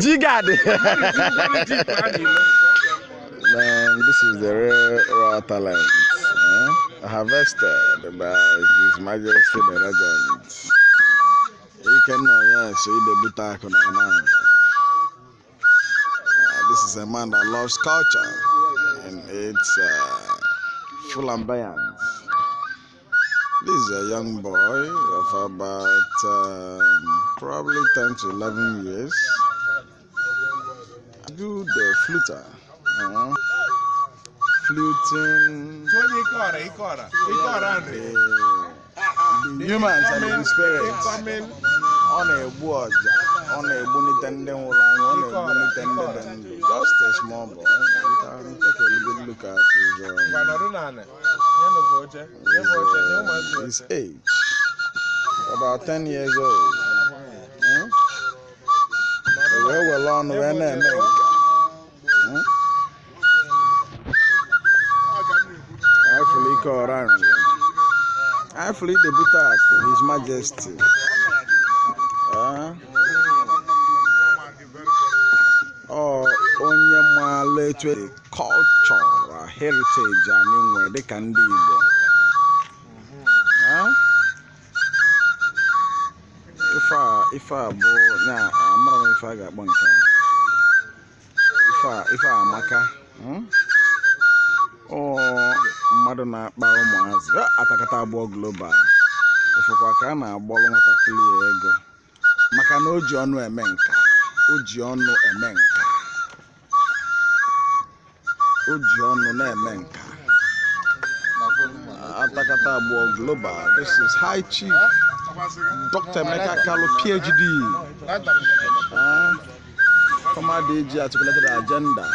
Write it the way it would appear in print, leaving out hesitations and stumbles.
Jigad. Jeep a na-ilo. Man, this is the real raw talent, eh, harvested by His Majesty the Regent. Ikenna, yes, Idebute Akụ na Anam. This is a man that loves culture in its full ambiance. This is a young boy of about probably 10 to 11 years. Good fluter. Fluting Onye ike ọra, ike ọra, ike ọra nri. the humans and the spirits. Incoming. Ọ na-egbu ọja, ọ na-egbunite ndị nwụrụ anwụ, ọ na-egbunite ndị dị ndụ. Just a small boy. You can take a good look at his, Ngwa, nọdụ n'ala. Nyenụ bụ oche. Nye bụ oche, nye ụmụazị his oche. Age. About 10 years old. Nọdụ. Wee were ọnụ wee na-eme nka. Anyị fụrụ ike ọra nri. Anyị fụrụ Idebute Akụ, His Majesty. Ah. Ọ onye maala etu e cultural heritage anyị nwere dịka ndị Igbo. Ah? Ife a bụ na amara m ife a ga-akpọ nke a. Ife a amaka. Ọ mmadụ na-akpa ụmụazị. Ah, Atakata Abụọ Global. Ịfụkwa ka a na-agbọrọ nwatakịrị ya ego maka na o ji ọnụ eme nka, o ji ọnụ eme nka, o ji ọnụ na-eme nka. Atakata Abụọ Global. This is High Chief Dr. Emeka Kalu, PhD, former DG Articulated Agenda.